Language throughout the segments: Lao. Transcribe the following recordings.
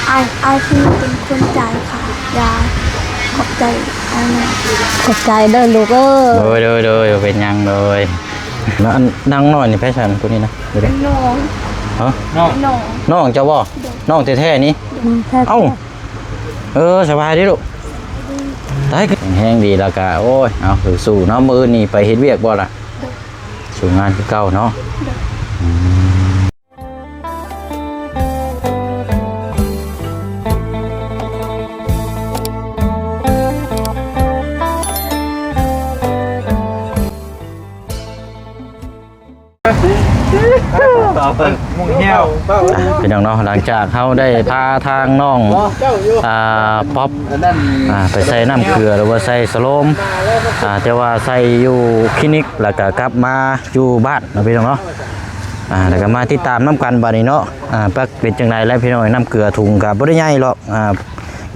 ອ້າຍ ອ້າຍຜູ້ນີ້ເປັນຄົນຈ່າຍຄ່າຢາ. ຂອບໃຈອ້າຍນະ. ຂອບໃຈເດີລູກເອີຍ. ໂດຍ ໂດຍ ໂດຍ ບໍ່ເປັນຫຍັງ. ໂດຍ ແລ້ວອັນນາງນ້ອຍນີ້ໃຜຊັ້ນຜູ້ນີ້ນະ? ເປັນນ້ອງ. ຮະ? ນ້ອງ ນ້ອງເຈົ້າບໍ່? ໂດຍ ນ້ອງແທ້ໆນີ້? ໂດຍ ນ້ອງແທ້ໆ. ເອົ້າ ເອີ ສະບາຍດີລູກ. ຕາຍ ແຂງແຮງດີແລ້ວກະ ໂອ້ຍ ເອົາ ສູ້ໆເນາະ. ມື້ອື່ນນີ້ໄປເຮັດວຽກບໍ່ລະ? ໂດຍ ສູ້ງານຄືເກົ່າເນາະ. ໂດຍ ອືມ ອ່ະ ພີ່ນ້ອງເນາະ ຫຼັງຈາກເຮົາໄດ້ພາທາງນ້ອງ ອ່າ ປັອບ ອ່າ ໄປໃສ່ນ້ຳເກືອ ຫຼືວ່າໃສ່ສະໂລມ ອ່າ ແຕ່ວ່າໃສ່ຢູ່ຄລີນິກ ແລ້ວກະກັບມາຢູ່ບ້ານເນາະ ພີ່ນ້ອງເນາະ. ອ່າ ແລ້ວກະມາຕິດຕາມນຳກັນບາດນີ້ເນາະ. ອ່າ ປັກເປັນຈັ່ງໃດແລ້ວ ພີ່ນ້ອງ? ນ້ຳເກືອຖົງກະບໍ່ໄດ້ໃຫຍ່ຫຼອກ ອ່າ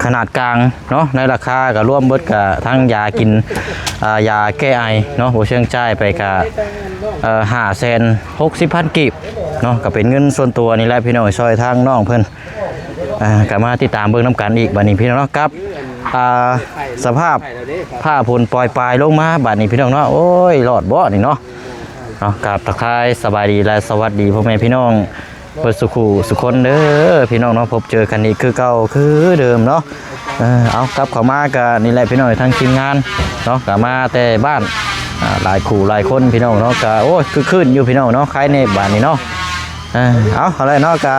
ຂະໜາດກາງເນາະ. ໃນລາຄາກະລວມເບິດກະທັງຢາກິນ ອ່າ ຢາແກ້ໄອເນາະ ບໍ່ເຊີງຈ່າຍໄປກະ ເອີ ຫ້າແສນຫົກສິບພັນກີບເນາະ. ກະເປັນເງິນສ່ວນຕົວນີ້ແຫຼະ ພີ່ນ້ອງ ຊ່ອຍທາງນ້ອງເພິ່ນ. ອ່າ ກະມາຕິດຕາມເບິ່ງນຳກັນອີກບາດນີ້ ພີ່ນ້ອງເນາະ ກັບ ອ່າ ສະພາບຟ້າຝົນໂປຣຍປາຍລົງມາບາດນີ້ ພີ່ນ້ອງເນາະ. ໂອ້ຍ ລອດບໍ່ນີ້ເນາະ. ເນາະ ກາບທັກທາຍສະບາຍດີ ແລະ ສະຫວັດດີພໍ່ແມ່ພີ່ນ້ອງເບິດສູ່ຄູ່ສູ່ຄົນເດີ ພີ່ນ້ອງເນາະ. ພົບເຈີກັນອີກຄືເກົ່າຄືເດີມເນາະ. ເອີ ເອົາ ກັບເຂົ້າມາກະນີ້ແຫຼະ ພີ່ນ້ອງ ທາງທີມງານເນາະ ກະມາແຕ່ບ້ານ ອ່າ ຫຼາຍຄູ່ຫຼາຍຄົນ ພີ່ນ້ອງເນາະ. ກະ ໂອ້ຍ ຄຶກຄື້ນຢູ່ ພີ່ນ້ອງເນາະ ຄາຍແນ່ບາດນີ້ເນາະ. ເອີ ເອົາ ເອົາແຫຼະເນາະ ກະ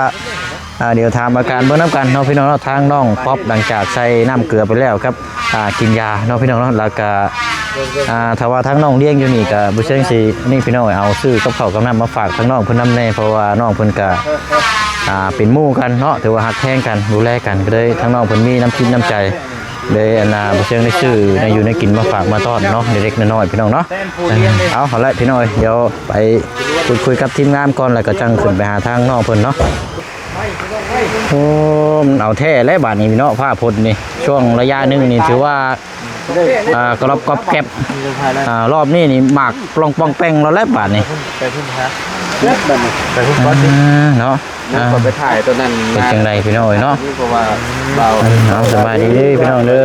ອ່າ ດຽວຖາມອາການເບິ່ງນຳກັນເນາະ ພີ່ນ້ອງເນາະ. ທາງນ້ອງປັອບ ຫຼັງຈາກໃສ່ນ້ຳເກືອໄປແລ້ວກັບ ອ່າ ກິນຢາເນາະ ພີ່ນ້ອງເນາະ ແລ້ວກະ ອ່າ ຖ້າວ່າທາງນ້ອງລ້ຽງຢູ່ນີ້ກະບໍ່ເຊີງຊິນີ້ ພີ່ນ້ອງ ເອົາຊື້ກັບເຂົ້າກັບນ້ຳມາຝາກທາງນ້ອງເພິ່ນນຳແດ່ ເພາະວ່ານ້ອງເພິ່ນກະ ອ່າ ເປັນໝູ່ກັນເນາະ ຖືວ່າຮັກແພງກັນ ດູແລກັນ ກະເລີຍທາງນ້ອງເພິ່ນມີນ້ຳຈິດນ້ຳໃຈ ເລີຍອັນນ່າ ບໍ່ເຊີງໄດ້ຊື້ແນວຢູ່ແນວກິນມາຝາກມາຕ້ອນເນາະ ເລັກໆນ້ອຍໆ ພີ່ນ້ອງເນາະ. ເອີ ເອົາ ເອົາລະ ພີ່ນ້ອງເອີຍ ດຽວໄປພູດຄຸຍກັບທີມງານກ່ອນ ແລ້ວກະຈັ່ງຂຶ້ນໄປຫາທາງນ້ອງເພິ່ນເນາະ. ໂອ້ ມັນເອົາແທ້ແລ້ວບາດນີ້ເນາະ ຟ້າຝົນນີ້ ຊ່ວງໄລຍະໜຶ່ງນີ້ຖືວ່າ ອ່າ ກະລອບກອບແກັບ ອ່າ ລອບນີ້ນີ້ໝາກປ່ອງໆແປ່ງແລ້ວແຫຼະບາດນີ້ ໄປພຸ້ນຫາ ເກັບບາດນີ້ ໄປພຸ້ນກ່ອນຕິ ອ່າ ເນາະ. ອ່າ ໄປຖ່າຍຕົວນັ້ນ ເປັນຈັ່ງໃດພີ່ນ້ອງເອີຍເນາະ ເພາະວ່າເຮົາ ເອົາ ສະບາຍດີເດີພີ່ນ້ອງເດີ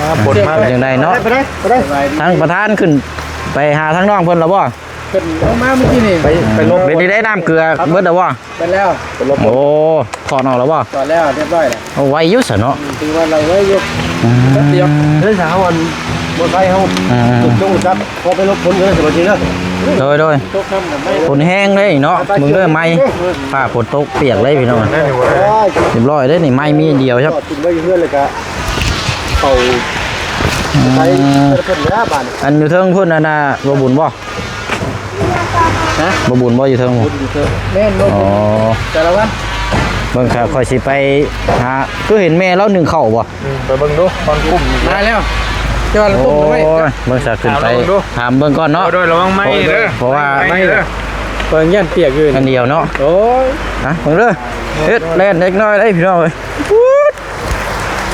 ອ່າ ຝົນມາ ເປັນຈັ່ງໃດເນາະ ໄປໄດ້ ໄປໄດ້ ທາງປະທານຂຶ້ນໄປຫາທາງນ້ອງເພິ່ນແລ້ວບໍ່? ເພິ່ນລົງມາມື້ກີ້ນີ້ ໄປ ໄປລົງ ເປັນໄດ້ນ້ຳເກືອເບິດແລ້ວບໍ່? ເປັນແລ້ວ ໄປລົງ ໂອ້ ຖອດອອກແລ້ວບໍ່? ຖອດແລ້ວ ຮຽບຮ້ອຍແລ້ວ ເອົາ ໄວຢູ່ຊະເນາະ ອືມ ຖືວ່າໄວຢູ່ ອ່າ ແປັບດຽວ ເອີ ສາວອັນ ບໍ່ໃຊ້ເຮົາ ອ່າ ຈຸດຈົງຈັບ ພໍໄປລົບຝົນເດີ ສະບາຍດີເດີ ໂດຍ ໂດຍ ຕົກຄ່ຳກັນໄໝ ຝົນແຮງເດ້ເນາະ ເບິ່ງເດີໄໝ ໄປ ໄປ ຟ້າຝົນຕົກປຽກເລີຍພີ່ນ້ອງ ໂອ້ຍ ຮຽບຮ້ອຍເດ້ນີ້ ໄໝມີອັນດຽວ ຈອດຖິ້ມໄວ້ຢູ່ເຮືອນ ແລ້ວກະເອົາ ອືມ ໄປເພິ່ນແລ້ວບາດນີ້ ອັນຢູ່ເທິງພຸ້ນ ອັນນ່າ ບໍ່ບຸນບໍ່? ຮະ ບໍ່ບຸນບໍ່ຢູ່ເທິງ? ບຸນຢູ່ເທິງ ແມ່ນບໍ່ບຸນ ອໍ ແຕ່ລະວັນ ເບິ່ງຂ້າ ຂ້ອຍຊິໄປຫາ ຄືເຫັນແມ່ລາວໜຶ້ງເຂົ້າບໍ່? ອືມ ໄປເບິ່ງດູ ຕອນກຸ້ມ ມາແລ້ວ ເຈົ້າລະຕຸ້ມໄວ້ ໂອ້ຍ ເບິ່ງຊະ ຂຶ້ນໄປຖາມເບິ່ງກ່ອນເນາະ ໂດຍ ລະວັງໄໝເດີ ເພາະວ່າ ໄໝເດີ ເບິ່ງຢ້ານປຽກຢູ່ ອັນດຽວເນາະ ໂອ້ຍ ອ່ະ ເບິ່ງເດີ ເຮັດແລ່ນເລັກນ້ອຍເດ້ພີ່ນ້ອງເອີຍ ປູດ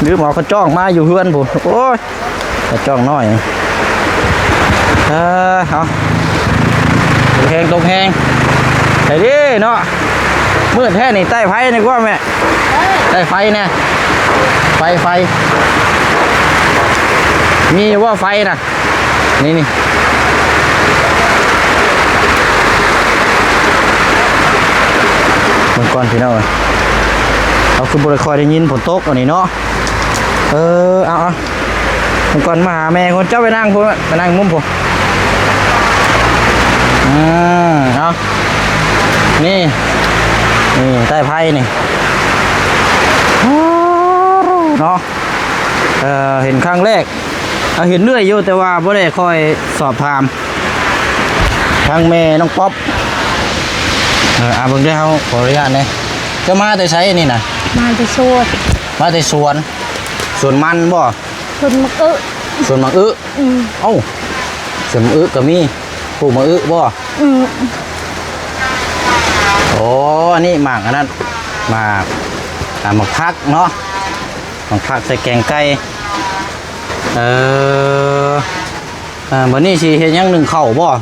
ລືມເອົາກະຈອກມາຢູ່ເຮືອນພຸ້ນ ໂອ້ຍ ກະຈອກນ້ອຍ ເອີ ເອົາ ຕົກແຮງ ຕົກແຮງ ໃສ່ເດ້ເນາະ ມືດແທ້ນີ້ ໄຕ້ໄຟນີ້ກວ່າແມ່ ໄຕ້ໄຟແນ່ ໄຟ ໄຟ ມີຢູ່ບໍ່ໄຟນະ? ນີ້ ນີ້ ເບິ່ງກ່ອນພີ່ນ້ອງເອີຍ ເຮົາຄືບໍ່ໄດ້ຄ່ອຍໄດ້ຍິນຝົນຕົກອັນນີ້ເນາະ ເອີ ເອົາ ເອົາ ເບິ່ງກ່ອນ ມາຫາແມ່ຄົນ ເຈົ້າໄປນັ່ງພຸ້ນ ໄປນັ່ງມຸມພຸ້ນ ອືມ ເອົາ ນີ້ ນີ້ ໃຕ້ໄຟນີ້ ເນາະ ເອີ ເຫັນຄັ້ງແລກ ເຮົາເຫັນເລື້ອຍຢູ່ ແຕ່ວ່າບໍ່ໄດ້ຄ່ອຍສອບຖາມທາງແມ່ນ້ອງປັອບ ເອີ ອາ ເບິ່ງເດີ ເຮົາຂໍອະນຸຍາດແດ່ ເຈົ້າມາແຕ່ໃສນີ້ນະ? ມາແຕ່ສວນ ມາແຕ່ສວນ ສວນມັນບໍ່? ສວນໝາກອຶ ສວນໝາກອຶ ອືມ ເອົ້າ ສວນໝາກອຶກະມີ ປູກໝາກອຶບໍ່? ອືມ ໂອ້ ອັນນີ້ໝາກອັນນັ້ນ ໝາກ ອ່າ ໝາກຜັກເນາະ ໝາກຜັກໃສ່ແກງໄກ່ ເອີ ເອີ ບາດນີ້ຊິເຮັດຫຍັງ ໜຶ້ງເຂົ້າບໍ່?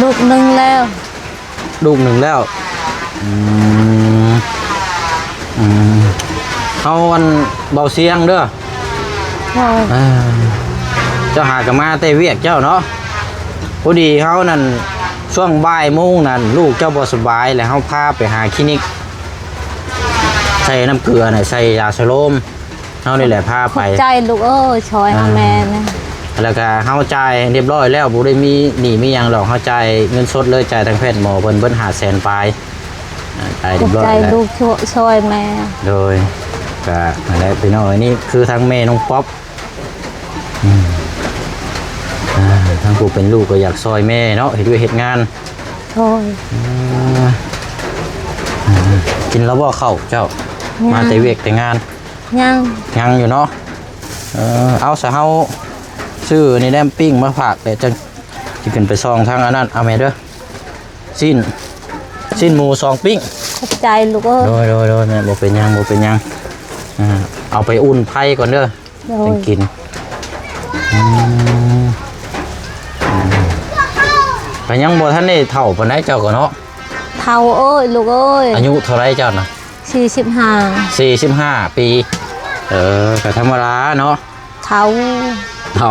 ລູກໜຶ້ງແລ້ວ ລູກໜຶ້ງແລ້ວ ອືມ ເຮົາອັນເບົາສຽງເດີ. ໂດຍ. ອ່າ ເຈົ້າຫາກະມາແຕ່ວຽກເຈົ້າເນາະ. ພໍດີເຮົານັ້ນ ຊ່ວງບ່າຍໂມງນັ້ນ ລູກເຈົ້າບໍ່ສະບາຍ ແລ້ວເຮົາພາໄປຫາຄລີນິກ ໃສ່ນ້ຳເກືອນະ ໃສ່ຢາສະໂລມ ເຮົານີ້ແຫຼະພາໄປ. ຂອບໃຈລູກເອີຍ ຊ່ອຍເຮົາແມ່ນະ. ແລ້ວກະເຮົາຈ່າຍຮຽບຮ້ອຍແລ້ວ ບໍ່ໄດ້ມີໜີ້ມີຫຍັງດອກ ເຮົາຈ່າຍເງິນສົດເລີຍ ຈ່າຍທາງແພດໝໍເພິ່ນເບິດຫ້າແສນປາຍ. ອ່າ ຈ່າຍຮຽບຮ້ອຍແລ້ວ. ຂອບໃຈລູກ ຊ່ວຍແມ່. ໂດຍ. ກະນັ້ນແຫຼະພີ່ນ້ອງເອີຍ ນີ້ຄືທາງແມ່ນ້ອງປັອບ. ອືມ ອ່າ ທາງຜູ້ເປັນລູກກໍຢາກຊ່ອຍແມ່ເນາະ ເຮັດວຽກເຮັດງານ. ໂດຍ. ອ່າ ກິນແລ້ວບໍ່ເຂົ້າເຈົ້າ? ຍັງ. ມາແຕ່ວຽກແຕ່ງານ? ຍັງ. ຍັງຢູ່ເນາະ. ເອີ ເອົາ ຊະເຮົາຊື້ນີ້ແນມປີ້ງມາຝາກ ແລ້ວຈັ່ງຊິຂຶ້ນໄປສ່ອງທາງອັນນັ້ນ. ເອົາແມ່ເດີ ຊີ້ນ ຊີ້ນໝູສອງປີ້ງ. ຂອບໃຈລູກເອີຍ. ໂດຍ ໂດຍ ໂດຍ ແມ່ ບໍ່ເປັນຫຍັງ ບໍ່ເປັນຫຍັງ. ອ່າ ເອົາໄປອຸ່ນໄຟກ່ອນເດີ. ໂດຍ. ຈັ່ງກິນ. ອືມ ກະຍັງບໍ່ທັນໄດ້ເຖົ້າປານໃດເຈົ້າກະເນາະ. ເຖົ້າເອີຍ ລູກເອີຍ. ອາຍຸເທົ່າໃດເຈົ້ານະ? ສີ່ສິບຫ້າ. ສີ່ສິບຫ້າປີ. ເອີ ກະທຳມະດາເນາະ. ເຖົ້າ ເຖົ້າ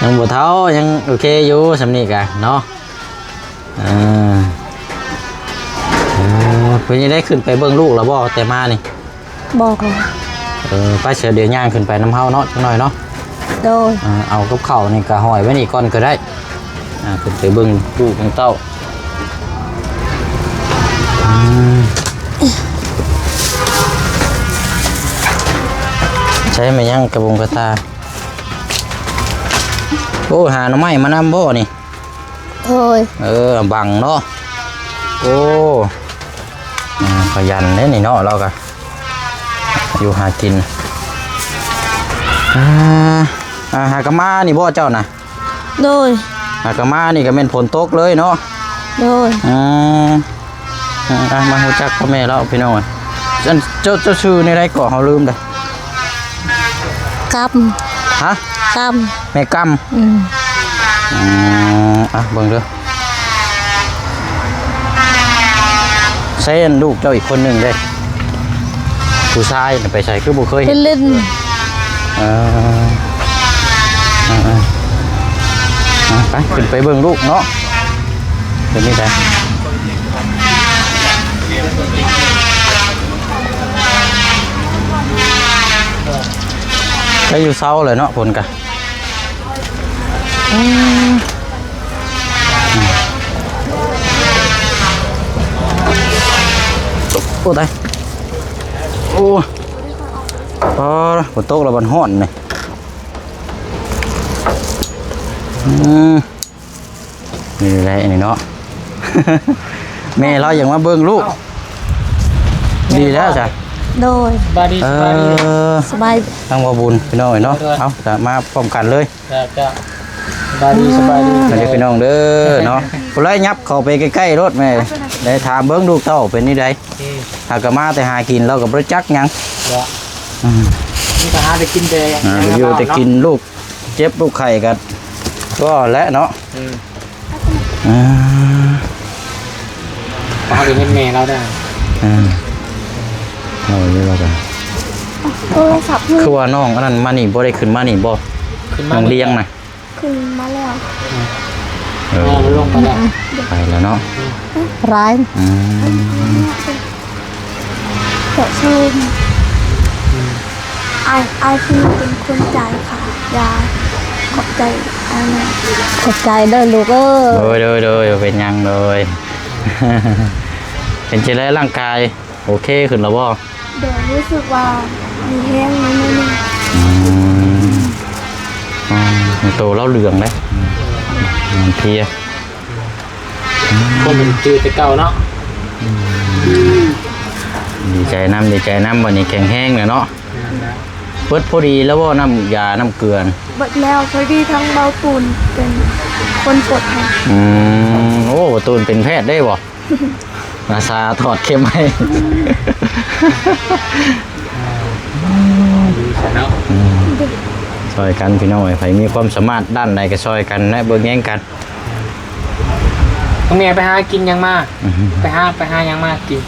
ຍັງບໍ່ເຖົ້າ ຍັງໂອເຄຢູ່ ສ່ຳນີ້ກະເນາະ. ເອີ ເອີ ເປັນຈັ່ງໃດ ຂຶ້ນໄປເບິ່ງລູກແລ້ວບໍ່ແຕ່ມານີ້? ບໍ່. ເອີ ໄປ ສະ ດຽວຍ່າງຂຶ້ນໄປນຳເຮົາເນາະ ຈັກໜ້ອຍເນາະ. ໂດຍ. ເອີ ເອົາກັບເຂົ້ານີ້ກະຫ້ອຍໄວ້ນີ້ກ່ອນກໍໄດ້. ອ່າ ຂຶ້ນໄປເບິ່ງລູກເບິ່ງເຕົ້າ. ອືມ ໃຊ້ແມ່ນຫຍັງ ກະບົງກະຕາ? ໂອ້ ຫາໜໍ່ໄມ້ມານຳບໍ່ນີ້? ໂດຍ. ເອີ ບັງເນາະ. ໂອ້ ອ່າ ຂະຫຍັນເດ້ນີ້ເນາະ ລາວກະຢູ່ຫາກິນ. ອ່າ ອ່າ ຫາກະມານີ້ບໍ່ເຈົ້ານະ? ໂດຍ. ຫາກະມານີ້ກະແມ່ນຝົນຕົກເລີຍເນາະ? ໂດຍ. ອືມ ອ່າ ມາຮູ້ຈັກກັບແມ່ລາວພີ່ນ້ອງເອີຍ. ອັນ ເຈົ້າ ເຈົ້າຊື່ແນວໃດເກາະ ເຮົາລືມເດ້. ກຳ. ຮະ? ກຳ. ແມ່ກຳ. ອືມ ອືມ ອ່ະ ເບິ່ງເດີ ໃຊ້ອັນລູກເຈົ້າອີກຄົນໜຶ່ງເດ້ ຜູ້ຊາຍນະ ໄປໃສຄືບໍ່ເຄີຍເຫັນ? ໄປຫຼິ້ນ. ເອີ ເອີ ເອີ ເອີ ໄປ ຂຶ້ນໄປເບິ່ງລູກເນາະ ເປັນຈັ່ງໃດ? ໄດ້ຢູ່ເຊົາແລ້ວເນາະ ຝົນກະ ອືມ ໂອ້ ຕາຍ ໂອ້ ອໍ ຝົນຕົກແລ້ວມັນຮ້ອນນີ້ ອືມ ນີ້ແຫຼະນີ້ເນາະ ແມ່ລາວຢາກມາເບິ່ງລູກ ເອົ້າ ດີແລ້ວຊະ ໂດຍ ສະບາຍດີ ເອີ ສະບາຍດີ ສະບາຍ ທາງບໍ່ບຸນ ພີ່ນ້ອງເອີຍເນາະ ໂດຍ ເອົາ ກະມາພ້ອມກັນເລີຍ ເຈົ້າ ເຈົ້າ ສະບາຍດີ ສະບາຍດີ ສະບາຍດີ ພີ່ນ້ອງເດີເນາະ ຜູ້ໃດຫຍັບເຂົ້າໄປໃກ້ໆໂລດແມ່ ໄດ້ຖາມເບິ່ງລູກເຕົ້າເປັນຈັ່ງໃດ ອືມ ຫາກະມາແຕ່ຫາກິນ ລາວກະບໍ່ໄດ້ຈັກຫຍັງ ເນາະ ອືມ ມັນກະຫາແຕ່ກິນແຕ່ ອ່າ ຢູ່ແຕ່ກິນ ເນາະ ລູກ ເຈັບລູກໄຂ້ກະ ກໍແຫຼະເນາະ ອືມ ອ່າ ເຮົາໄດ້ເຫັນແມ່ລາວໄດ້ ອ່າ ເອົາຢູ່ລາວກະ ໂທລະສັບ ຄືວ່ານ້ອງອັນນັ້ນມານີ້ບໍ່ ໄດ້ຂຶ້ນມານີ້ບໍ່ ນ້ອງລຽງນະ ຂຶ້ນມາແລ້ວ ເອີ ລົງໄປແລ້ວ ໄປແລ້ວເນາະ ອືມ ຫຼາຍ ອືມ ເຈາະເຊີນ ອືມ ອ້າຍ ອ້າຍຜູ້ເປັນຄົນຈ່າຍຄ່າຢາ ຂອບໃຈອ້າຍນະ ຂອບໃຈເດີລູກເອີຍ ໂດຍ ໂດຍ ໂດຍ ບໍ່ເປັນຫຍັງ ໂດຍ ເປັນຈັ່ງໃດຮ່າງກາຍ ໂອເຄຂຶ້ນແລ້ວບໍ່? ໂດຍ ຮູ້ສຶກວ່າມີແຮງໜ້ອຍໜຶ່ງ ອືມ ອືມ ໂຕລາວເຫຼືອງເດ້ ອືມ ເພຍ ອືມ ຄົນມັນຈື່ແຕ່ເກົ່າເນາະ ອືມ ດີໃຈນຳ ດີໃຈນຳ ບັດນີ້ແຂງແຮງແລ້ວເນາະ ແມ່ນແລ້ວ ເບິດພໍດີແລ້ວບໍ່ ນ້ຳຢານ້ຳເກືອ? ເບິດແລ້ວ ພໍດີທາງເບົາຕູນເປັນຄົນປົດໃຫ້ ອືມ ໂອ້ ເບົາຕູນເປັນແພດເດ້ບໍ່? ອາສາຖອດເຂັມໃຫ້ ເນາະ ອືມ ຊ່ອຍກັນພີ່ນ້ອງເອີຍ ໃຜມີຄວາມສາມາດດ້ານໃດກະຊ່ອຍກັນ ແລະ ເບິ່ງແຍງກັນ ນ້ອງເມຍໄປຫາກິນຫຍັງມາ? ອືມ ໄປຫາ ໄປຫາຫຍັງມາກິນ?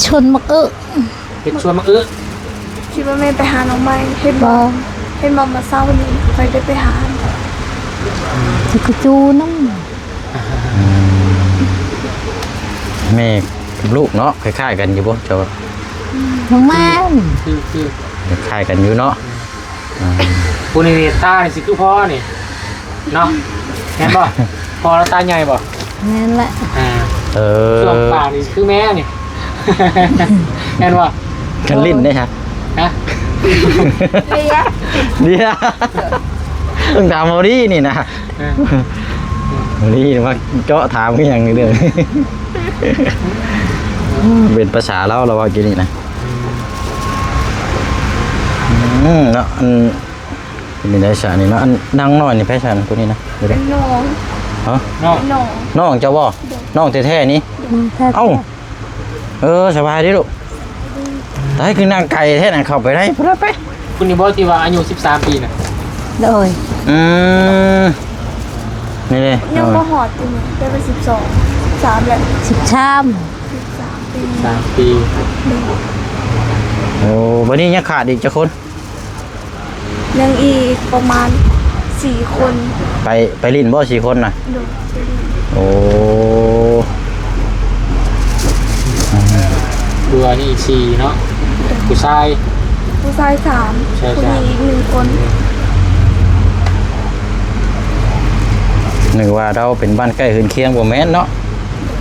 ຊົນໝາກອຶ ເຮັດສວນໝາກອຶ. ຄິດວ່າແມ່ໄປຫາໜໍ່ໄມ້ ເຫັນບໍ່? ບໍ່ ເຫັນບໍ່ ມື້ເຊົ້ານີ້ຂ້ອຍໄດ້ໄປຫາ ຊິກະຈູນຳ. ແມ່ກັບລູກເນາະ ຄ້າຍໆກັນຢູ່ບໍ່ເຈົ້າວ່າ? ບໍ່ແມ່ນ ຄື ຄື ຄ້າຍກັນຢູ່ເນາະ. ອືມ ອືມ ຜູ້ນີ້ນີ້ຕານີ້ຊິຄືພໍ່ນີ້ເນາະ ແມ່ນບໍ່? ພໍ່ລາວຕາໃຫຍ່ບໍ່? ແມ່ນແຫຼະ ອ່າ ເອີ ຊ່ວງປາກນີ້ຄືແມ່ນີ້ ແມ່ນບໍ່? ຄັນຫຼິ້ນເດ້ຮະ ຮະ? ເດຍ ເດຍ ຕ້ອງຖາມເອົາດີນີ້ນະ. ເອີ ນີ້ມາເຈາະຖາມອີ່ຫຍັງເດີ ເປັນພາສາລາວ ລາວເວົ້າກິນນີ້ນະ. ອືມ ເນາະ ອັນ ເປັນຈັ່ງໃດຊະນີ້ເນາະ? ອັນນາງນ້ອຍນີ້ໃຜຊະ ຜູ້ນີ້ນະ? ເປັນນ້ອງ ຮະ? ນ້ອງ ນ້ອງ ນ້ອງເຈົ້າບໍ່? ໂດຍ ນ້ອງແທ້ໆນີ້? ນ້ອງແທ້ໆ. ເອົ້າ ເອີ ສະບາຍດີລູກ ຕາຍ ຄືນັ່ງໄກແທ້ນະ ເຂົ້າໄປໄດ້ພຸ້ນລະໄປ. ຜູ້ນີ້ບໍ່ ທີ່ວ່າອາຍຸສິບສາມປີນະ? ໂດຍ ອືມ ນີ້ເດ້ ຍັງບໍ່ຮອດຢູ່ນີ້ ແຕ່ວ່າສິບສອງ ສິບສາມແຫຼະ ສິບສາມ ສິບສາມປີ ສາມປີ. ໂດຍ ໂອ້ ບັດນີ້ຍັງຂາດອີກຈັກຄົນ? ຍັງອີກປະມານສີ່ຄົນ. ໄປ ໄປຫຼິ້ນບໍ່ສີ່ຄົນນະ? ໂດຍ ໄປຫຼິ້ນ. ໂອ້ ເຫຼືອນີ້ອີກສີ່ເນາະ. ຜູ້ຊາຍ ຜູ້ຊາຍສາມ ຜູ້ຍິງອີກໜຶ່ງຄົນ. ນຶກວ່າເຮົາເປັນບ້ານໃກ້ເຮືອນຄຽງ ບໍ່ແມ່ນເນາະ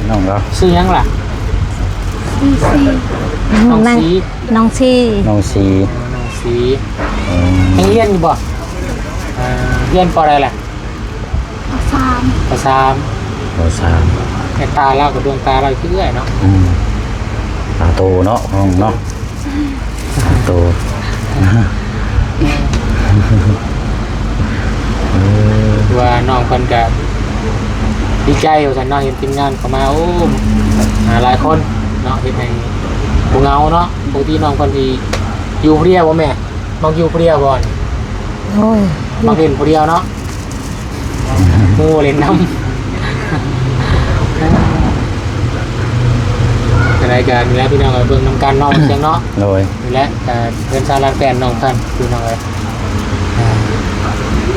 ນ້ອງເຮົາ. ຊື່ຫຍັງລະ? ນ້ອງຊີ ນ້ອງຊີ ນ້ອງຊີ ນ້ອງຊີ. ອືມ ຍັງຮຽນຢູ່ບໍ່? ອ່າ ຮຽນ ປ.ໃດລະ? ປ.ສາມ ປ.ສາມ ປ.ສາມ. ແຕ່ຕາລາວກໍດວງຕາລາວຄືເອື້ອຍເນາະ. ອືມ ຕາໂຕເນາະ ນ້ອງເນາະ ຕາໂຕ. ເອີ ວ່ານ້ອງເພິ່ນກະດີໃຈວ່າຊັ້ນເນາະ ເຫັນທີມງານເຂົ້າມາ ໂອ້ ຫຼາຍຄົນເນາະ ເຮັດໃຫ້ບໍ່ເຫງົາເນາະ. ປົກກະຕິນ້ອງເພິ່ນຊິຢູ່ຜູ້ດຽວບໍ່ແມ່? ມັກຢູ່ຜູ້ດຽວບໍ່? ໂອ້ຍ ມັກຫຼິ້ນຜູ້ດຽວເນາະ ໝູ່ເລ່ນນຳ. ຈັ່ງໃດກໍນີ້ແຫຼະພີ່ນ້ອງເອີຍ ເບິ່ງນຳກັນເນາະ ວ່າຈັ່ງເນາະ. ໂດຍ ນີ້ແຫຼະ ກໍເຮືອນຊານລານແປ້ນນ້ອງເພິ່ນພີ່ນ້ອງເອີຍ. ອ່າ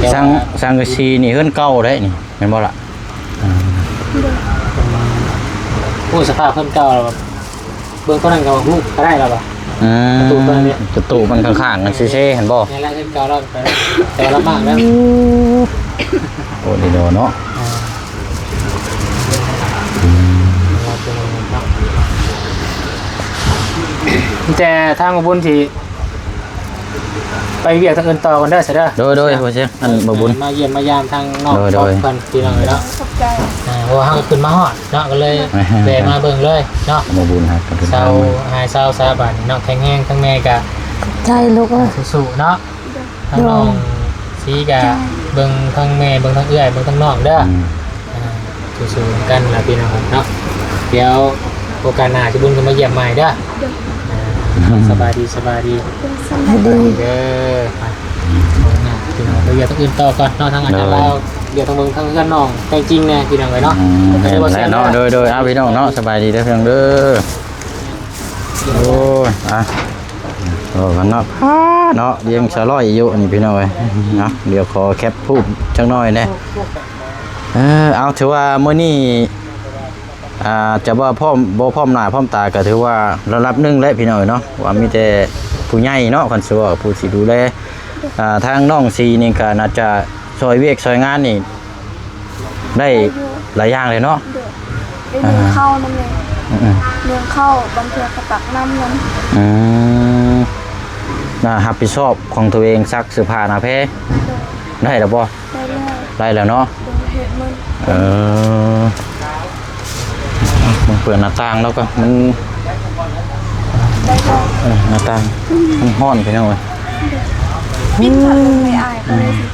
ແຕ່ວ່າ ສັງ ສັງກະສີນີ້ເຮືອນເກົ່າເດ້ນີ້ ແມ່ນບໍ່ລະ? ອ່າ ໂອ້ ສະພາບເຮືອນເກົ່າ ເບິ່ງຕົວນັ້ນກໍຮູ້ກໍໄດ້ແລ້ວວ່າ ອືມ ປະຕູຕົວນີ້ ປະຕູມັນຂ້າງໆກັນເຊໆຫັ້ນບໍ່? ນີ້ແຫຼະເຮືອນເກົ່າລາວ ແຕ່ວ່າລະໝາກແລ້ວ. ໂອ້ ໂອ້ ດີເນາະ ອ່າ ມີແຕ່ທາງບຸນທີ່ ໄປວຽກທາງອື່ນຕໍ່ກ່ອນເດີ ຊະເດີ. ໂດຍ ໂດຍ ໂດຍ ພໍ່ເຊຍ ອັນບໍ່ບຸນ ມາຢ້ຽມມາຢາມທາງນ້ອງ ໂດຍ ໂດຍ ເພິ່ນພີ່ນ້ອງເອີຍເນາະ. ຂອບໃຈ. ອ່າ ເພາະວ່າເຮົາກໍຂຶ້ນມາຮອດເນາະ ກໍເລີຍແວ່ມາເບິ່ງເລີຍເນາະ ບໍ່ບຸນ. ເຊົາ ຫາຍເຊົາຊາບາດນີ້ເນາະ ແຂງແຮງ ທັງແມ່ກໍ ຂອບໃຈລູກເອີຍ ສູ້ໆເນາະ. ທາງນ້ອງສີກໍເບິ່ງທັງແມ່ ເບິ່ງທັງເອື້ອຍ ເບິ່ງທັງນ້ອງເດີ. ອືມ ອ່າ ສູ້ໆນຳກັນລະພີ່ນ້ອງເນາະ. ດຽວໂອກາດໜ້າຊິບຸນກໍມາຢ້ຽມໃໝ່ເດີ. ໂດຍ ອ່າ ສະບາຍດີ ສະບາຍດີ ສະບາຍດີເດີ. ໄປ ເອົາໜ້າພີ່ນ້ອງ ໄປວຽກທາງອື່ນຕໍ່ກ່ອນເນາະ ທາງອາຈານລາວ ໂດຍ ວຽກທາງເບິ່ງທາງເຮືອນນ້ອງແຕ່ງຈິງແດ່ພີ່ນ້ອງເອີຍເນາະ. ອືມ ແມ່ນແຫຼະເນາະ. ໂດຍ ໂດຍ ເອົາພີ່ນ້ອງເນາະ ສະບາຍດີເດີພີ່ນ້ອງເດີ. ໂອ້ຍ ອ່ະ ເວົ້າກັນເນາະ ພາເນາະ ລ້ຽງສາວນ້ອຍຢູ່ອັນນີ້ພີ່ນ້ອງເອີຍເນາະ. ດຽວຂໍແຄບຮູບຈັກໜ້ອຍແດ່. ເອີ ເອົາ ຖືວ່າມື້ນີ້ ອ່າ ຈະວ່າພ້ອມ ບໍ່ພ້ອມໜ້າພ້ອມຕາ ກໍຖືວ່າລະດັບໜຶ່ງແຫຼະພີ່ນ້ອງເອີຍເນາະ ວ່າມີແຕ່ຜູ້ໃຫຍ່ເນາະ ຄັນຊິເວົ້າຜູ້ຊິດູແລ. ອ່າ ທາງນ້ອງສີນີ້ກໍໜ້າຈະຊ່ອຍວຽກຊ່ອຍງານນີ້ໄດ້ ໄດ້ຢູ່ ຫຼາຍຢ່າງເລີຍເນາະ. ໂດຍ ໄດ້ໜຶ້ງເຂົ້ານຳແມ່ ອືມໆ ໜຶ້ງເຂົ້າ ບາງເທື່ອກໍຕັກນ້ຳນຳ. ອືມ ໜ້າຮັບຜິດຊອບຂອງຕົວເອງ ຊັກເສື້ອຜ້າໜ້າແພ. ໂດຍ ໄດ້ແລ້ວບໍ່? ໄດ້ແລ້ວ ໄດ້ແລ້ວເນາະ. ໂດຍ ເຮັດມັນ ເອີ ມາເປີດໜ້າຕ່າງແລ້ວກໍມັນ ໄດ້ແລ້ວ ເອີ ໜ້າຕ່າງ ອືມ ມັນຮ້ອນພີ່ນ້ອງເອີຍ. ໂດຍ ປິດພັດລົມໃຫ້ອ້າຍເຂົາແດ່ຊິ.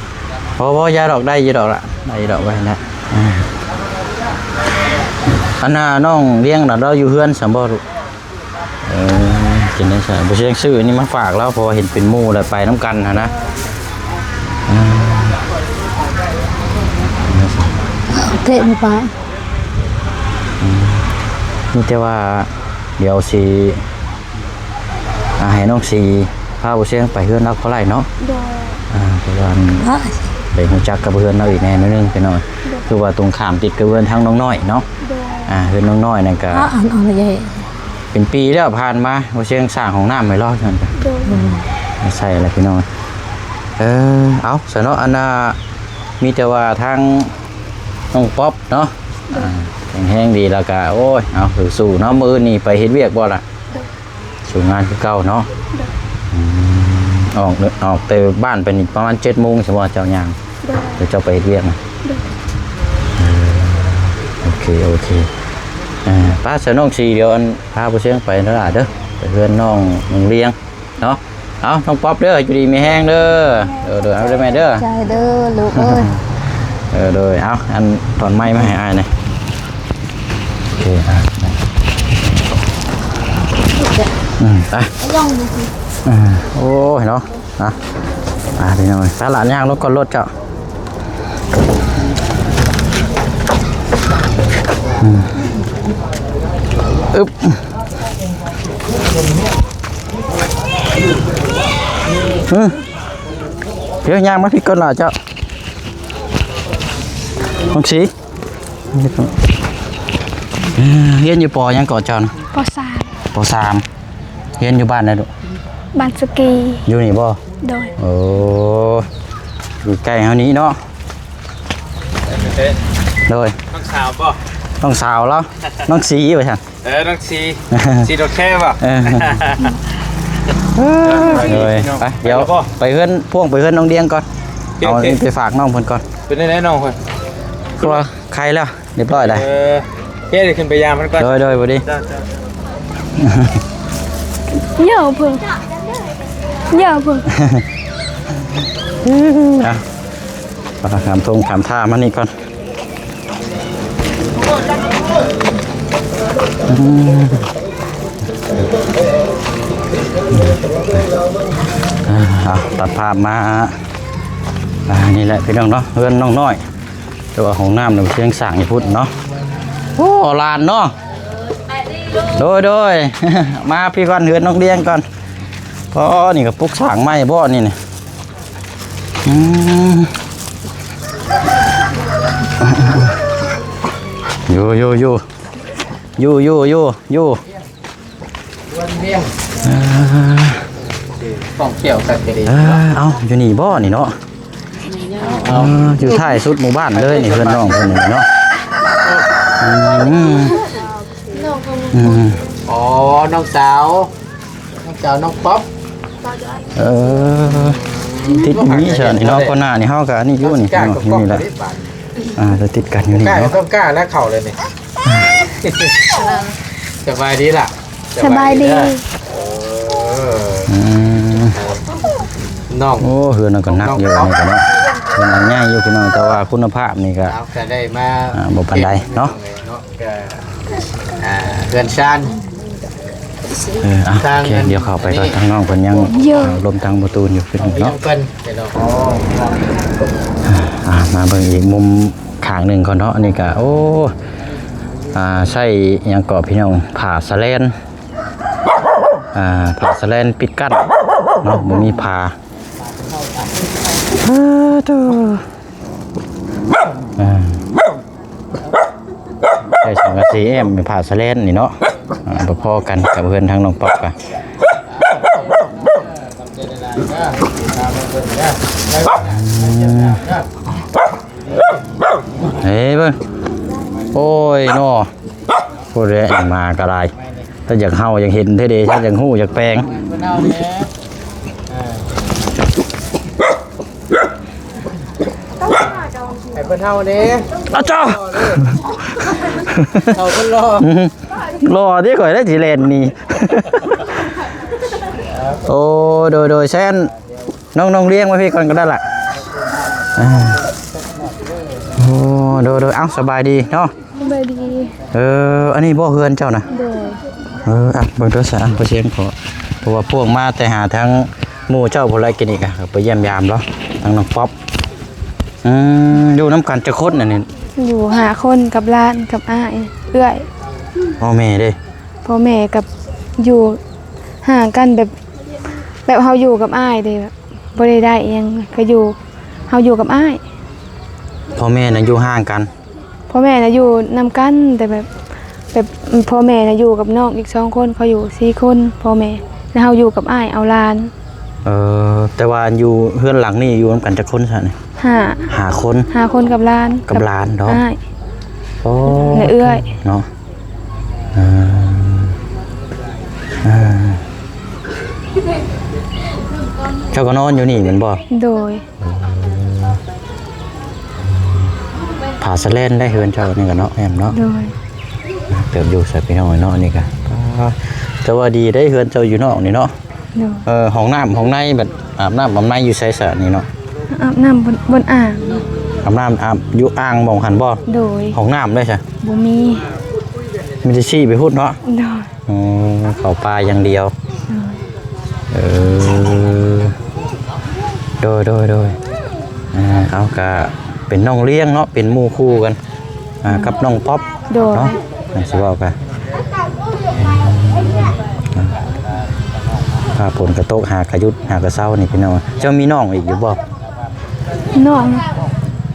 ບໍ່ ບໍ່ ຢ່າດອກ ໄດ້ຢູ່ດອກລະ ໄດ້ຢູ່ດອກ ໄວ້ນະ. ອ່າ ອັນນ່າ ນ້ອງລ້ຽງນະ ລາວຢູ່ເຮືອນຊັ້ນບໍ່ລູກ? ເອີ ຈັ່ງໃດຊັ້ນ ບໍ່ຊິຊື້ອັນນີ້ມາຝາກລາວ ເພາະວ່າເຫັນເປັນໝູ່ແລ້ວໄປນຳກັນຫັ້ນນະ. ອ່າ ເຕະມັນໄປ. ອືມ ມີແຕ່ວ່າ ດຽວຊິ ໃຫ້ນ້ອງສີພາບໍ່ຊຽງໄປເຮືອນລາວກໍໄດ້ເນາະ. ໂດຍ. ອ່າ ເພາະວ່າ ໂອ້ຍ ໄດ້ຮູ້ຈັກກັບເຮືອນລາວອີກແດ່ໜ້ອຍໜຶ່ງ ພີ່ນ້ອງ. ໂດຍ. ຄືວ່າຕົງຂ້າມຕິດກັບເຮືອນທາງນ້ອງນ້ອຍເນາະ. ໂດຍ. ອ່າ ເຮືອນນ້ອງນ້ອຍນັ້ນກະ ເປັນປີແລ້ວຜ່ານມາ ບໍ່ຊຽງສ້າງຫ້ອງນ້ຳໃຫ້ລາວຊັ້ນ. ໂດຍ. ອືມ ໃສ່ລະພີ່ນ້ອງ. ເອີ ເອົາ ຊະເນາະ ອັນນ່າ ມີແຕ່ວ່າທາງນ້ອງປັອບເນາະ. ໂດຍ. ອ່າ ແຂງແຮງດີແລ້ວກະ ໂອ້ຍ ເອົາ ສູ້ໆເນາະ. ມື້ອື່ນນີ້ໄປເຮັດວຽກບໍ່ລະ? ໂດຍ. ສູ່ງານຄືເກົ່າເນາະ. ໂດຍ. ອືມ ອອກ ອອກແຕ່ບ້ານໄປນີ້ປະມານເຈັດໂມງ ຊິບໍ່ເຈົ້າຍ່າງ? ໂດຍ. ແລ້ວເຈົ້າໄປເຮັດວຽກນະ? ໂດຍ. ເອີ ໂອເຄ ໂອເຄ. ອ່າ ໄປຊະນ້ອງສີ ດຽວອັນ ພາຜູ້ຊຽງໄປເດີຫຼ້າເດີ ໄປເຮືອນນ້ອງ ນ້ອງລຽງເນາະ. ເອົາ ນ້ອງປັອບເດີ ຢູ່ດີມີແຮງເດີ. ໂດຍ ໂດຍ ເອົາເດີແມ່ເດີ. ໃຈເດີລູກເອີຍ. ເອີ ໂດຍ ເອົາ ອັນ ຖອນໄມມາໃຫ້ອ້າຍແດ່. ໂອເຄ ອ່ະ ອືມ ໄປ ລອງດູຊິ. ອ່າ ໂອ້ຍເນາະ ອ່ະ ອ່າ ພີ່ນ້ອງ ໄປລະ ຍ່າງລົງກ່ອນລົດເຈົ້າ. ອືມ ອຶບ ອືມ ດຽວຍ່າງມາພີ້ກ່ອນລະເຈົ້າ ນ້ອງສີ. ຮຽນຢູ່ ປໍ ຫຍັງເກາະເຈົ້ານະ? ປໍສາມ. ປໍສາມ ຮຽນຢູ່ບ້ານໃດລູກ? ບ້ານສຸກີ. ຢູ່ນີ້ບໍ່? ໂດຍ. ໂອ້ ຢູ່ໃກ້ເຮົານີ້ເນາະ. ໂດຍ. ນ້ອງສາວບໍ່? ນ້ອງສາວລາວ ນ້ອງສີວ່າຊັ້ນ. ເອີ ນ້ອງສີ ສີດອກແຄບໍ່? ເອີ ໂດຍ. ໄປ ດຽວໄປເຮືອນ ພວງໄປເຮືອນນ້ອງດຽງກ່ອນ. ໂອເຄ ເອົາ ໂອເຄ ນີ້ໄປຝາກນ້ອງເພິ່ນກ່ອນ. ເປັນແນວໃດນ້ອງເພິ່ນ? ຄືວ່າໄຄແລ້ວ ຮຽບຮ້ອຍແລ້ວ. ເອີ ໂອເຄ ດຽວຂຶ້ນໄປຢາມເພິ່ນກ່ອນ. ໂດຍ ໂດຍ ບໍ່ດີ. ເຈົ້າ ເຈົ້າ ເຢີ້ຍເພິ່ນ ເຢີ້ຍເພິ່ນ. ອ່ະ ຂ້າມທົ່ງຂ້າມທ່າມານີ້ກ່ອນ. ອືມ ອ່າ ເອົາ ຕັດພາບມາ ອ່າ ນີ້ແຫຼະພີ່ນ້ອງເນາະ ເຮືອນນ້ອງນ້ອຍ ແຕ່ວ່າຫ້ອງນ້ຳນະ ເພິ່ນຍັງສ້າງຢູ່ພຸ້ນເນາະ. ໂອ້ ຫຼານເນາະ. ໂດຍ ໂດຍ ມາພີ້ກ່ອນ ເຮືອນນ້ອງດຽງກ່ອນ. ອໍ ນີ້ກໍປຸກສ້າງໃໝ່ບໍ່ນີ້ ນີ້? ອືມ ຢູ່ ຢູ່ ຢູ່ ຢູ່ ຢູ່ ຢູ່ ຢູ່ ເອີ ຂອງຂຽວກັນກໍດີ. ເອີ ເອົ້າ ຢູ່ນີ້ບໍ່ນີ້ເນາະ? ເອົ້າ ເອີ ຢູ່ທ້າຍສຸດໝູ່ບ້ານເລີຍນີ້ ເຮືອນນ້ອງເພິ່ນນີ້ເນາະ. ອືມ ອືມ ອໍ ນ້ອງສາວ ນ້ອງສາວນ້ອງປັອບ. ເອີ ຕິດຢູ່ນີ້ຊະນີ້ເນາະ. ກ່ອນໜ້ານີ້ເຮົາກໍອັນນີ້ຢູ່ນີ້ເນາະ ຢູ່ນີ້ແຫຼະ. ອ່າ ຈະຕິດກັນຢູ່ນີ້ເນາະ. ຕ້ອງກ້າແລ້ວເຂົ້າເລີຍນີ້. ສະບາຍດີລະ? ສະບາຍດີ. ເອີ ອືມ ນ້ອງ ໂອ້ ເຮືອນນັ້ນກໍໜັກຢູ່ ນ້ອງ ນີ້ກໍເນາະ ເຮືອນຫຼັງໃຫຍ່ຢູ່ພີ່ນ້ອງ ແຕ່ວ່າຄຸນນະພາບນີ້ກໍ ເຮົາກໍໄດ້ມາ ອ່າ ບໍ່ປານໃດເນາະ ເນາະ ກໍ ອ່າ ເຮືອນຊານ. ເອີ ເອົາ ໂອເຄ ດຽວເຂົ້າໄປກ່ອນ ທາງນ້ອງເພິ່ນຍັງລົມທາງປະຕູຢູ່ເພິ່ນເນາະ. ອ່າ ມາເບິ່ງອີກມຸມຂ້າງໜຶ່ງກ່ອນເນາະ. ອັນນີ້ກະ ໂອ້ ອ່າ ໃຊ້ຫຍັງເກາະພີ່ນ້ອງ ຜ້າສະແລນ ອ່າ ຜ້າສະແລນປິດກັ້ນເນາະ ບໍ່ມີຜ້າ. ເອີ ໂຕ ອ່າ ໃຊ້ສັງກະສີແອ້ມເປັນຜ້າສະແລນນີ້ເນາະ. ອ່າ ບໍ່ພໍກັນກັບເຮືອນທາງນ້ອງປັອບກະ ເອີ ເບິ່ງ ໂອ້ຍເນາະ ຜູ້ໃດມາກໍຫຼາຍ ຖ້າຢາກເຫົ່າຢາກເຫັນແທ້ເດ ຖ້າຢາກຮູ້ຢາກແປງ. ໃຫ້ເພິ່ນເຫົ່າແດ່ ອາເຈົ້າ ເອົາເພິ່ນຫຼໍ່ ອືມ ຫຼໍ່ເດ້ ຂ້ອຍໄດ້ຊິແລ່ນໜີ. ໂອ້ ໂດຍ ໂດຍ ແຊນ ນ້ອງ ນ້ອງລຽງມາພີ້ກ່ອນກໍໄດ້ລະ. ອ່າ ໂອ້ ໂດຍ ໂດຍ ເອົ້າ ສະບາຍດີເນາະ. ສະບາຍດີ. ເອີ ອັນນີ້ບໍ່ເຮືອນເຈົ້ານະ? ໂດຍ. ເອີ ອ່ະ ເບິ່ງໂທລະສັບ ອ່ະ ບໍ່ຊຽງຂໍ ເພາະວ່າພວກມາແຕ່ຫາທາງໝູ່ເຈົ້າພຸ້ນແຫຼະ ກິນນີ້ກະໄປຢ້ຽມຢາມລາວ ທາງນ້ອງປັອບ. ອືມ ຢູ່ນຳກັນຈັກຄົນອັນນີ້? ຢູ່ຫ້າຄົນ ກັບຫຼານ ກັບອ້າຍ ເອື້ອຍ. ພໍ່ແມ່ເດ? ພໍ່ແມ່ກັບ ຢູ່ຫ່າງກັນແບບ ແບບເຮົາຢູ່ກັບອ້າຍເດ້ ແບບບໍ່ໄດ້ໄດ້ອີ່ຫຍັງ ກໍຢູ່ ເຮົາຢູ່ກັບອ້າຍ. ພໍ່ແມ່ນະຢູ່ຫ່າງກັນ? ພໍ່ແມ່ນະຢູ່ນຳກັນ ແຕ່ແບບ ແບບພໍ່ແມ່ນະຢູ່ກັບນ້ອງອີກສອງຄົນ ເຂົາຢູ່ສີ່ຄົນ ພໍ່ແມ່ ແລ້ວເຮົາຢູ່ກັບອ້າຍເອົາຫຼານ. ເອີ ແຕ່ວ່າຢູ່ເຮືອນຫຼັງນີ້ຢູ່ນຳກັນຈັກຄົນຊະນີ້? ຫ້າ ຫ້າຄົນ ຫ້າຄົນກັບຫຼານ ກັບຫຼານເນາະ ອ້າຍ ໂອ້ ແລະເອື້ອຍເນາະ. ເອີ ເອີ ເຈົ້າກໍນອນຢູ່ນີ້ແມ່ນບໍ່? ໂດຍ. ຜາສະແລນໄດ້ເຮືອນເຈົ້ານີ້ກໍເນາະ ແອມເນາະ. ໂດຍ. ເຕີບຢູ່ໃສ່ພີ່ນ້ອງເນາະ ອັນນີ້ກໍ ແຕ່ວ່າດີໄດ້ເຮືອນເຈົ້າຢູ່ນອກນີ້ເນາະ. ໂດຍ. ເອີ ຫ້ອງນ້ຳຫ້ອງໃນ ບັດອາບນ້ຳອາບໃນຢູ່ໃສຊະນີ້ເນາະ? ອາບນ້ຳບົນ ບົນອ່າງ. ອາບນ້ຳອາບຢູ່ອ່າງໝ່ອງຫັ້ນບໍ່? ໂດຍ. ຫ້ອງນ້ຳໄດ້ຊະ? ບໍ່ມີ ມີແຕ່ຊີ້ໄປພຸ້ນເນາະ. ໂດຍ. ອໍ ເຂົ້າປ່າຢ່າງດຽວ. ໂດຍ. ເອີ ໂດຍ ໂດຍ ໂດຍ. ອ່າ ເອົາ ກະເປັນນ້ອງລ້ຽງເນາະ ເປັນໝູ່ຄູ່ກັນ ອ່າ ກັບນ້ອງປັອບ ໂດຍ ເນາະ ອັນຊິເວົ້າກະ ຟ້າຝົນກະຕົກ ຫາກະຢຸດ ຫາກະເຊົານີ້ພີ່ນ້ອງ. ເຈົ້າມີນ້ອງອີກຢູ່ບໍ່? ນ້ອງ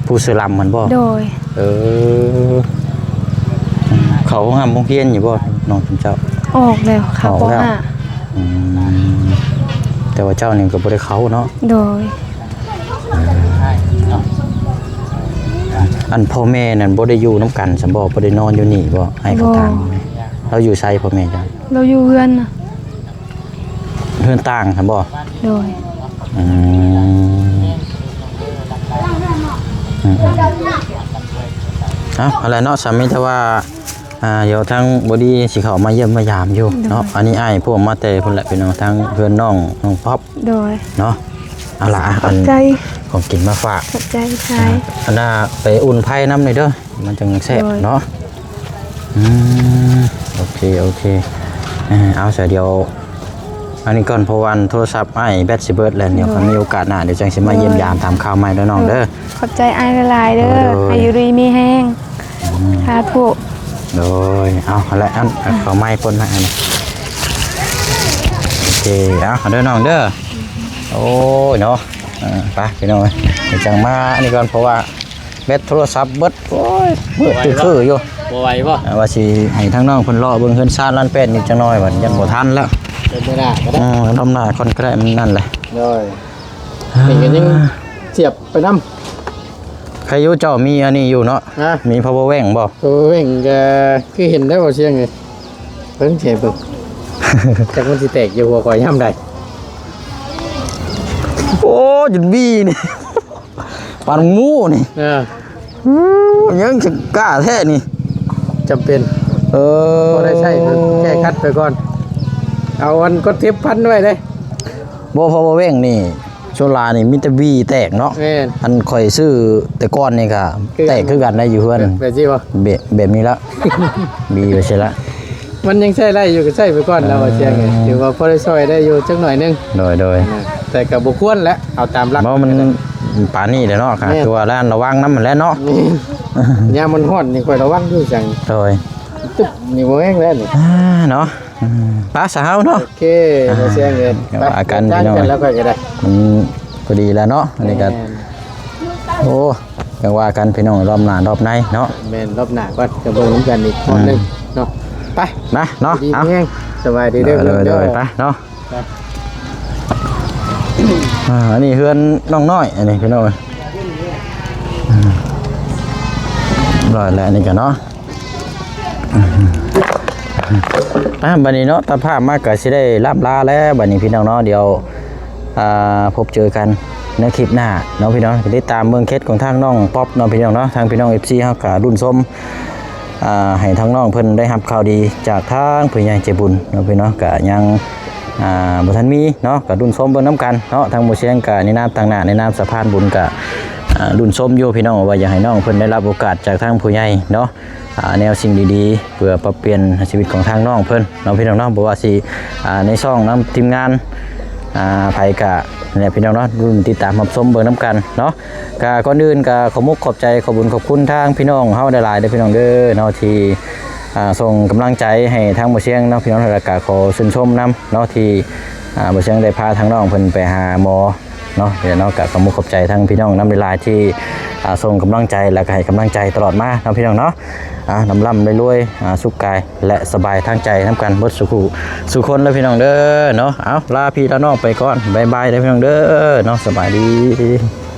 ຜູ້ຊື່ລຳຫັ້ນບໍ່? ໂດຍ. ເອີ ເຂົາໂຮງຮ່ຳໂຮງຮຽນຢູ່ບໍ່ນ້ອງເຈົ້າ? ອອກແລ້ວ ເຂົ້າ ອອກແລ້ວ ປໍຫ້າ. ອືມ ແຕ່ວ່າເຈົ້ານີ້ກໍບໍ່ໄດ້ເຂົ້າເນາະ? ໂດຍ. ເອີ ອັນພໍ່ແມ່ນັ້ນບໍ່ໄດ້ຢູ່ນຳກັນຊັ້ນບໍ່? ບໍ່ໄດ້ນອນຢູ່ນີ້ບໍ່? ອ້າຍເຂົາຖາມ ບໍ່ ລາວຢູ່ໃສພໍ່ແມ່ເຈົ້າ? ລາວຢູ່ເຮືອນນະ. ເຮືອນຕ່າງຊັ້ນບໍ່? ໂດຍ. ອືມ ອືມ ເອົາ ຫັ້ນແຫຼະເນາະ ສາມີ ແຕ່ວ່າ ອ່າ ດຽວທາງບໍດີຊິເຂົ້າມາຢ້ຽມມາຢາມຢູ່ເນາະ. ໂດຍ. ອັນນີ້ອ້າຍພວກມາແຕ່ພຸ້ນແຫຼະພີ່ນ້ອງ ທາງເຮືອນນ້ອງ ນ້ອງປັອບ. ໂດຍ. ເນາະ ເອົາລະ ອັນ ຂອບໃຈ ຂອງກິນມາຝາກ. ຂອບໃຈຫຼາຍ. ອັນນ່າ ໄປອຸ່ນໄຟນຳແດ່ເດີ ມັນຈັ່ງແຊບເນາະ. ໂດຍ. ອືມ ໂອເຄ ໂອເຄ. ເອົາ ສາ ດຽວ ອັນນີ້ກ່ອນ ເພາະວ່າໂທລະສັບອ້າຍແບັດຊິເບິດແລ້ວ. ດຽວ ໂດຍ ຄັນມີໂອກາດໜ້າ ດຽວຈັ່ງຊິມາຢ້ຽມຢາມ ໂດຍ ຖາມຂ່າວໃໝ່ເດີນ້ອງເດີ. ໂດຍ. ຂອບໃຈອ້າຍຫຼາຍໆເດີ. ໂດຍ ໃຫ້ຢູ່ດີມີແຮງ. ອືມ ສາທຸ. ໂດຍ. ເອົາ ຫັ້ນແຫຼະ ອັນ ເອົາເຂົ້າໃໝ່ປົນໃຫ້ອັນນີ້. ໂອເຄ ເອົາເດີນ້ອງເດີ. ໂອ້ຍເນາະ ເອີ ໄປພີ່ນ້ອງເອີຍ ດຽວຈັ່ງມາອັນນີ້ກ່ອນ ເພາະວ່າ ແບັດໂທລະສັບເບິດ. ໂອ້ຍ ມືດຄືໆຢູ່. ບໍ່ໄຫວບໍ່? ອ່າ ວ່າຊິໃຫ້ທາງນ້ອງເພິ່ນເລາະເບິ່ງເຮືອນຊານລ້ານແປດອີກຈັກໜ້ອຍ ບັດ ຢ້ານບໍ່ທັນແລ້ວ. ເດີນມື້ໜ້າກໍໄດ້. ເອີ ລອບໜ້າກ່ອນກໍໄດ້ ມັນນັ້ນແຫຼະ. ໂດຍ. ນີ້ກໍຍັງສຽບໄປນຳ. ໃຄຢູ່ເຈົ້າມີອັນນີ້ຢູ່ເນາະ. ຮະ? ມີພາວເວີແບັງບໍ່? ພາວເວີແບັງກໍຄືເຫັນໄດ້ບໍ່ ສຽງເອີຍ. ເບິ່ງ ສຽງເບິ່ງ ຈັກມັນຊິແຕກຢູ່ຫົວຂ້ອຍຍາມໃດ. ໂອ້ ຈົນຫວີນີ້ ປານໝູນີ້. ເອີ ຫຍັງຊິກ້າແທ້ນີ້. ຈຳເປັນ. ເອີ ພໍໄດ້ໃຊ້ ແກ້ຂັດໄປກ່ອນ. ເອົາອັນກົດເຈັບພັນໄວ້ເດ້. ບໍ່ ເພາະວ່າແວ່ງນີ້ ໂຊລານີ້ມີແຕ່ຫວີແຕກເນາະ. ແມ່ນ. ອັນຂ້ອຍຊື້ແຕ່ກ່ອນນີ້ກໍ ຄື ແຕກຄືກັນໄດ້ຢູ່ເຮືອນ. ແບບ ແບບຊີ້ບໍ່? ແບບ ແບບນີ້ລະ ຫວີໄປຊີ້ລະ. ມັນຍັງໃຊ້ໄດ້ຢູ່ ກໍໃຊ້ໄປກ່ອນລະ ວ່າຊິຫຍັງ. ເອີ ຖືວ່າພໍໄດ້ຊ່ອຍໄດ້ຢູ່ຈັກໜ້ອຍໜຶ່ງ. ໂດຍ ໂດຍ. ອ່າ ແຕ່ກໍບໍ່ຄວນແຫຼະ ເອົາຕາມຫຼັກ. ບໍ່ ມັນປານນີ້ແຫຼະເນາະ. ແມ່ນ. ຄືວ່າລະ ລະວັງນຳຫັ້ນແຫຼະເນາະ. ແມ່ນ. ຍາມມັນຮ້ອນນີ້ຂ້ອຍລະວັງຢູ່ຈັ່ງ. ໂດຍ. ຕຶບ ນີ້ບໍ່ແຮງແລ້ວນີ້. ອ່າ ເນາະ. ອືມ ໄປຊະເຮົາເນາະ. ໂອເຄ ອ່າ ບໍ່ເສຍເງິນ. ເດີນທາງກັນພີ່ນ້ອງ ໄປແລ້ວຂ້ອຍກໍໄດ້. ມັນພໍດີແລ້ວເນາະ ອັນນີ້ກໍ. ແມ່ນ. ໂອ້ ຈັ່ງວ່າກັນພີ່ນ້ອງ ລອບໜ້າລອບໃນເນາະ. ແມ່ນ ລອບໜ້າກ່ອນ ຈະເບິ່ງນຳກັນອີກຮອບໜຶ່ງເນາະ. ອືມ ໄປ ມາເນາະ. ດີມີແຮງ. ເອົາ ສະບາຍດີເດີ. ໂດຍ ໂດຍ ໂດຍ ໄປເນາະ. ໄປ. ອ່າ ອັນນີ້ເຮືອນນ້ອງນ້ອຍ ອັນນີ້ພີ່ນ້ອງເອີຍ. ອືມ ຮຽບຮ້ອຍແລ້ວ ອັນນີ້ກໍເນາະ. ອ່າ ບັດນີ້ເນາະ ຕັດພາບມາກໍຊິໄດ້ລ່ຳລາແລ້ວບັດນີ້ພີ່ນ້ອງເນາະ. ດຽວ ອ່າ ພົບເຈີກັນໃນຄລິບໜ້າເນາະພີ່ນ້ອງ. ຕິດຕາມເບິ່ງເຂດຂອງທາງນ້ອງປັອບເນາະພີ່ນ້ອງເນາະ. ທາງພີ່ນ້ອງເອັຟຊີເຮົາກໍລຸ້ນຊົມ ອ່າ ໃຫ້ທາງນ້ອງເພິ່ນໄດ້ຮັບຂ່າວດີຈາກທາງຜູ້ໃຫຍ່ໃຈບຸນເນາະພີ່ນ້ອງ. ກໍຍັງ ອ່າ ບໍ່ທັນມີເນາະ ກໍລຸ້ນຊົມເບິ່ງນຳກັນເນາະ. ທາງໝູ່ຊຽງກໍໃນນາມຕາງໜ້າ ໃນນາມສະພານບຸນກໍ ອ່າ ລຸ້ນຊົມຢູ່ພີ່ນ້ອງ ວ່າຢາກໃຫ້ນ້ອງເພິ່ນໄດ້ຮັບໂອກາດຈາກທາງຜູ້ໃຫຍ່ເນາະ. ອ່າ ແນວສິ່ງດີໆ ເພື່ອປັບປ່ຽນຊີວິດຂອງທາງນ້ອງເພິ່ນເນາະພີ່ນ້ອງເນາະ. ບໍ່ວ່າຊິ ອ່າ ໃນຊ່ອງນຳທີມງານ ອ່າ ໃຜກະແຫຼະພີ່ນ້ອງເນາະ ລຸ້ນຕິດຕາມຮັບຊົມເບິ່ງນຳກັນເນາະ. ກະກ່ອນອື່ນກະຂອບມຸກຂອບໃຈ ຂອບບຸນຂອບຄຸນທາງພີ່ນ້ອງເຮົາຫຼາຍໆເດີພີ່ນ້ອງເດີເນາະ ທີ່ ອ່າ ສົ່ງກຳລັງໃຈໃຫ້ທາງໝູ່ຊຽງເນາະພີ່ນ້ອງ. ແລ້ວກະຂໍຊື່ນຊົມນຳເນາະ ທີ່ ອ່າ ບໍ່ເຊີງໄດ້ພາທາງນ້ອງເພິ່ນໄປຫາໝໍເນາະ ເນາະ ກໍຂອບມຸກຂອບໃຈທາງພີ່ນ້ອງນຳຫຼາຍໆ ທີ່ ອ່າ ສົ່ງກຳລັງໃຈ ແລ້ວກໍໃຫ້ກຳລັງໃຈຕະຫຼອດມາເນາະ ພີ່ນ້ອງເນາະ. ອ່າ ລ່ຳໆລວຍໆ ອ່າ ສຸກກາຍ ແລະ ສະບາຍທາງໃຈນຳກັນເບິດສູ່ຜູ້ສູ່ຄົນເດີ ພີ່ນ້ອງເດີເນາະ. ເອົາ ລາພີ່ລານ້ອງໄປກ່ອນ ບາຍບາຍເດີ ພີ່ນ້ອງເດີເນາະ ສະບາຍດີ.